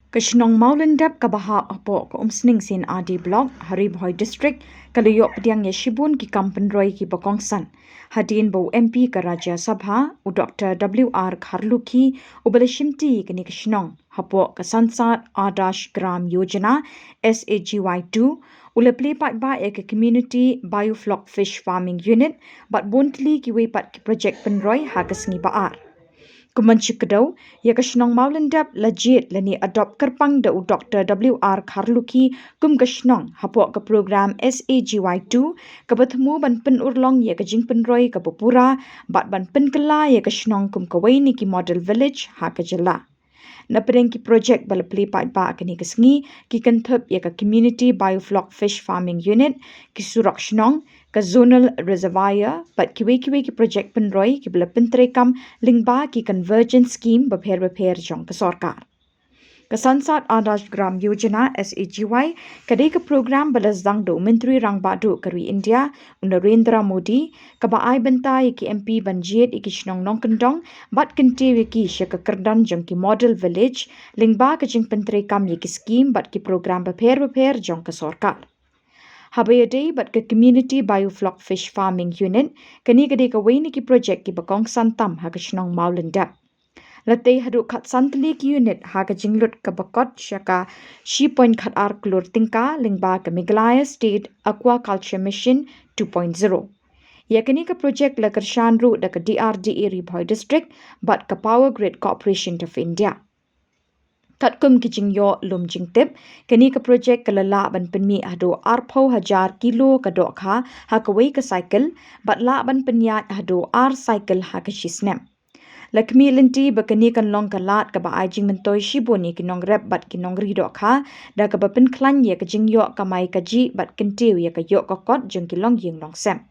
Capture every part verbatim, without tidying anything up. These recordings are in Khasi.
Ka shnong Mawlyndep kaba hap hapoh ka Umsning Seinadi Block ha Ri Bhoi District ka la ïoh pdiang ïa shibun ki kam pynroi kiba kongsan hadien ba u M P ka Rajya Sabha, u Doctor W R Kharlukhi, uba la shimti ïa kane ka shnong hapoh ka Sansad Adarsh Gram Yojana, S A G Y two, u la plie paidbah ïa ka Community Biofloc Fish Farming Unit bad bun tylli kiwei pat ki projek pynroi ha ka sngi ba ar. Kum ban shu kdew, ïa ka shnong Mawlyndep la jied lane adopt kyrpang da u Doctor W R Kharlukhi kum ka shnong hapoh ka program S A G Y two, kaba thmu ban pynurlong ïa ka jingpynroi kaba pura bad ban pynkylla ïa ka shnong kum kawei na ki model village ha ka jylla. Na pdeng ki projek ba la plie paidbah kane ka sngi, ki kynthup ïa ka Community Biofloc Fish Farming Unit, ki surok shnong, ka Zonal Reservoir bad kiwei kiwei ki projek pynroi kiba la pyntreikam lyngba ki Convergence Scheme bapher bapher jong ka sorkar. Ka Sansad Adarsh Gram Yojana, S A G Y, ka dei ka program ba la sdang da u Myntri Rangbah Duh ka ri India, u Narendra Modi, kaba ai bynta ïa ki M P ban jied ïa ki shnong nongkyndong bad kyntiew ïa ki sha ka kyrdan jong ki model village lyngba ka jingpyntreikam ïa ki skim bad ki program bapher bapher jong ka sorkar. Haba ïadei bad ka Community Biofloc Fish Farming Unit, kane ka dei kawei na ki projek kiba kongsan tam ha ka shnong Mawlyndep. La tei haduh khatsan tylli ki unit ha ka jinglut kaba kot sha ka shi point khat ar klur tyngka lyngba ka Meghalaya State Aquaculture Mission two point zero. Ïa kane ka projek la kyrshan ruh da ka D R D A Ri Bhoi District bad ka Power Grid Corporation of India. Katkum ki jingïoh lum jingtip, kane ka projek ka la lah ban pynmih haduh arphew hajar kilo ka dohkha ha kawei ka cycle, bad lah ban pynïaid haduh ar cycle ha ka shi snem. La khmih lynti ba kane kan long ka lad kaba ai jingmyntoi shibun ïa ki nongrep bad ki nongri dohkha, da kaba pynkhlaiñ ïa ka jingïoh kamai kajih bad kyntiew ïa ka ïoh ka kot jong ki longïing longsem.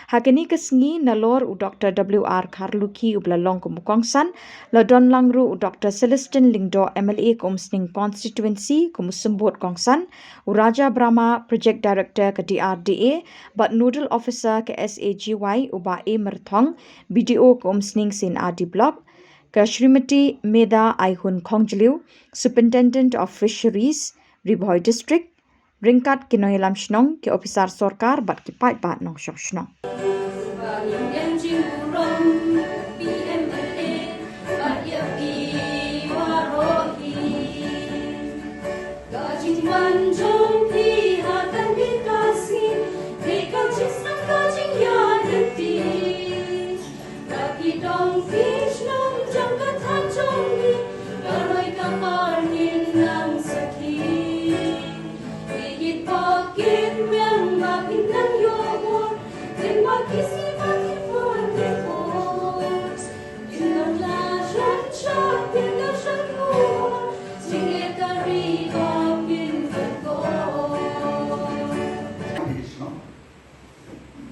Ha kane ka sngi, nalor u Doctor W R Kharlukhi uba la long kum u kongsan, la don lang ruh u Doctor Celestine Lyngdoh, M L A ka Umsning Constituency, kum u symbud kongsan, u Raja Brahma, Project Director ka D R D A bad Nodal Officer ka S A G Y, u Bah A Myrthong, B D O ka Umsning Seinadi Block, ka Shrimati Meda Aihun Khongjliew, Superintendent of Fisheries, Ri Bhoi District, ryngkat ki nongïalam shnong, ki ophisar sorkar bad ki paidbah nongshong shnong.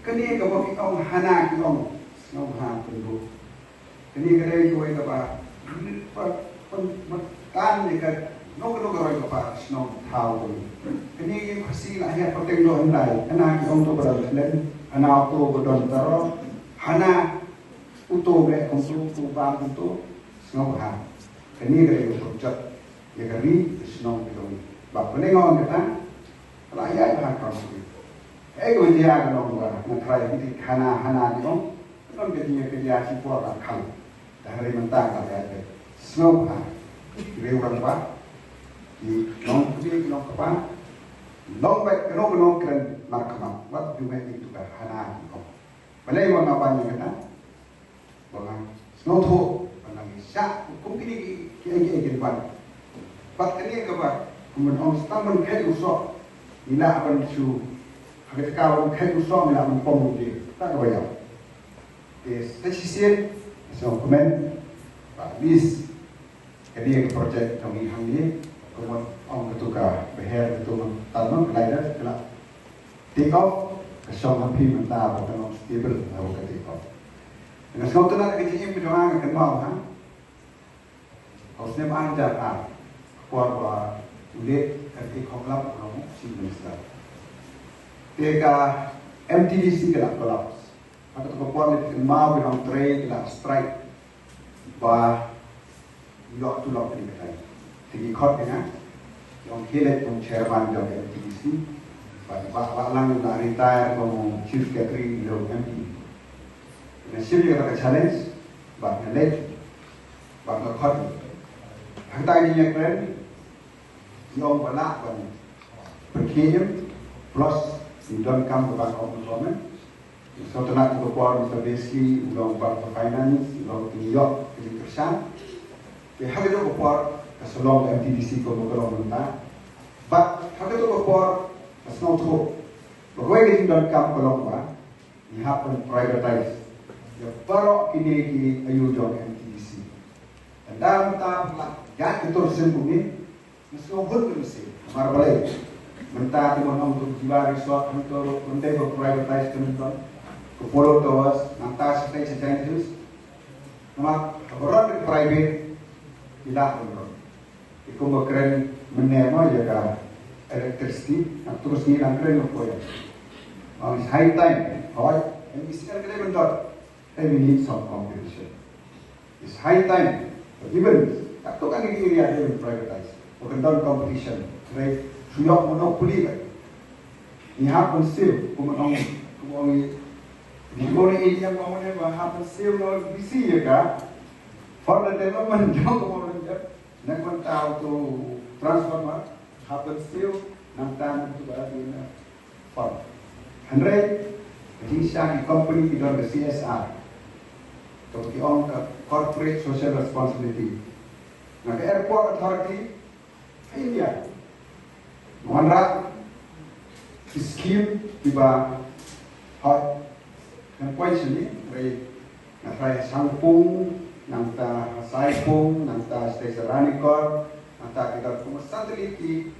Kane kaba ki ong hana ki ong, sngewbha pynduh. Kane ka dei kawei kaba, ba, ba, ba, tan ïa ka, no, no, ka roi kaba shnong thaw kane. Kane ïa ka Khasi la ïa pateng doh hyndai, hana ki ong to ba don khlem, hana to ba don taro, hana uto ba kumto, uto ba kumto, sngewbha. Kane ka dei ka pynjot ïa ka ri, ka shnong ki dong. Ba pyneng ong kata, la ïa ka kam suri. Ei, ka jia ka long ba, nga trai ki ti hana, hana ki ong, ka long ka jia, ka jia shi por la khang. Da hynrei mynta ka jia ka sngewbha. Ki riew rangbah, ki nongkmie, ki nongkpa, long bad kano kano kren markhmat, wat ju mih ïa kito ka hana ki ong. Balei ba nga ban ïa kata? Ba nga sngewthuh ba nang ïa shah kum kine ki, ki, ki, ki ban. Bad kane kaba, kum ban ong, tang ban kheit u soh, ngi lah ban shu, ha ka jaka ban kheit u soh ngi lah ban pom u dieng. Kata kaba ïap. Te sa shisien, sngewkmen ba at least kane ka project jong ngi hangne, kum ban ong, katu ka bynta, katu ka tymmen, ka la dep, ka la take off, ka shong ha phi mynta ba kan long stable, ha ka take off. Nga sngewtynnat ka jingim ka jong nga, nga kynmaw ha, ha u snem ar hajar ar, ka por ba u late M A Kongkhlap u long Chief Minister. Te ka M T D C ka la collapse. Ha kata ka por leh ka kynmaw ki nongtrei ki la strike ba ïoh tulop kane ka time. Ki khot ïa nga, jong ki leit kum chairman jong ka M T D C, bad ba la lang la retire kum chief secretary jong M P. Nga shim ïa ka challenge, bad nga leit, bad nga khot. Hangta ïa kren, ïa ong ba lah ban pynkhie, plus ngi donkam ka ban ong government. Sngewtynnat, ka por Mister Beski u long Bad ka Finance, u long, u ïoh ka jingkyrshan. Te ha kajuh ka por ka sa long M T D C kumba ka long mynta. Bad ha kajuh ka por ka sngewthuh ba kawei ka jingdonkam ka long ba ngi hap ban privatize ïa baroh kine ki aïu jong M T D C. Tang da mynta ba la ïaid ka tur sien kumne, nga sngewhun ka mynsiem. Namar balei? Mynta te mon ong tu Jiwa Resort, hangto ruh ym dei ba privatize ka mynta. Ka Polo Towers, nangta shatei sha Jaintia Hills. Namar haba run ka private, ki lah ban run. Te kumba kren mynne mo ïa ka electricity, nangtu ka sngi nang kren nga poi. Ong it's high time. Hooid, M D C ka dei ban don. Hey, we need some competition. It's high time. Even katto katne ka area dei ban privatize. Ba kan don competition. Hynrei shu ïoh monopoly ba ngi hap ban siew, kumba ong, kumba ong ngi. Ngi ong ngi ïa ba ong ngi ba hap ban siew, ngi busy ïa ka further development jong ka Mawlynnai. Nang mynta uto u transformer hap ban siew, nangta uto ba dei na pump. Hynrei ka jingshisha ki company ki don ka C S R, kaba ki ong ka corporate social responsibility. Na ka airport authority ha India, wanrah ki scheme kiba hot. Nang poi shane, hynrei na trai ha Shangpung, nangta ha Saipung, nangta shatei sha Ranikor, nangta ki don kumba san tylli ki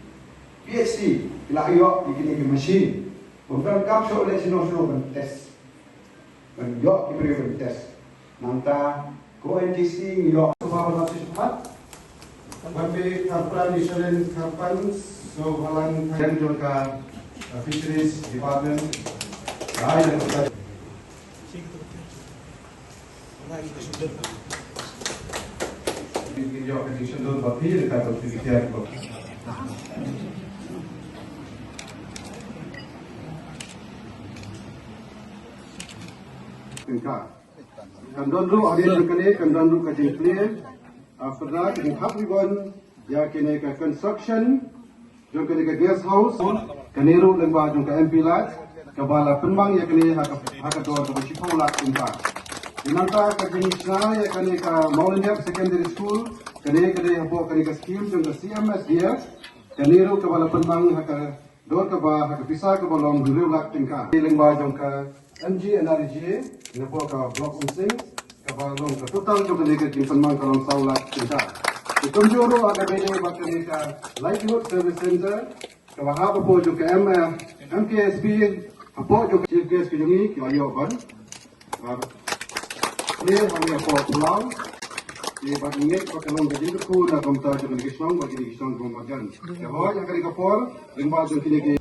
P H C ki la ïoh ïa kine ki machine. Bym donkam shuh leit shano shano ban test, ban ïoh ki briew ban test. Nangta ko N G C ngi ïoh. Sngewbha ban wan sha phat. Ban peit kyrpad ïa Shalin Kyrpang, sngewbha lan, jong ka, uh, Fisheries Department. Ai, dan kita. Kin ïoh ka jingshon dur ba phi da ka ba phi ki tiar ko. Tyngka. Kan don ruh hadien jong kane, kan don ruh ka jingplie, ah, pyrda ka jingthap ribbon ïa kane ka construction jong kane ka guest house. Kane ruh lyngba jong ka M P Lad kaba la pynmang ïa kane ha ka, ha ka dor kaba shiphew lak tyngka. Te nangta ka jingshna ïa kane ka Mawlynnai Secondary School, kane ka dei hapoh kane ka scheme jong ka C M S D F. Kane ruh kaba la pynmang ha ka dor kaba, ha ka pisa kaba long hynriew lak tyngka. Lyngba jong ka M G N R E G A, napoh ka Block Umsning, kaba long ka total jong kane ka jingpynmang ka long saw lak tyngka. Te kumjuh ruh ha kaba ïadei bad kane ka Livelihood Service Center, kaba hap hapoh jong ka M, eh, M K S P, hapoh jong ka chief guest ka jong ngi, ki la ïoh ban Ba, ne, ba, ne, ko, pulau. Te, ba, ne, ba, ka long ka jingkyrkhu na ka bynta jong kane ka shnong, ba, kine ki shnong jong Marjan. Te, hooid, ha kane ka por, lyngba jong kine ki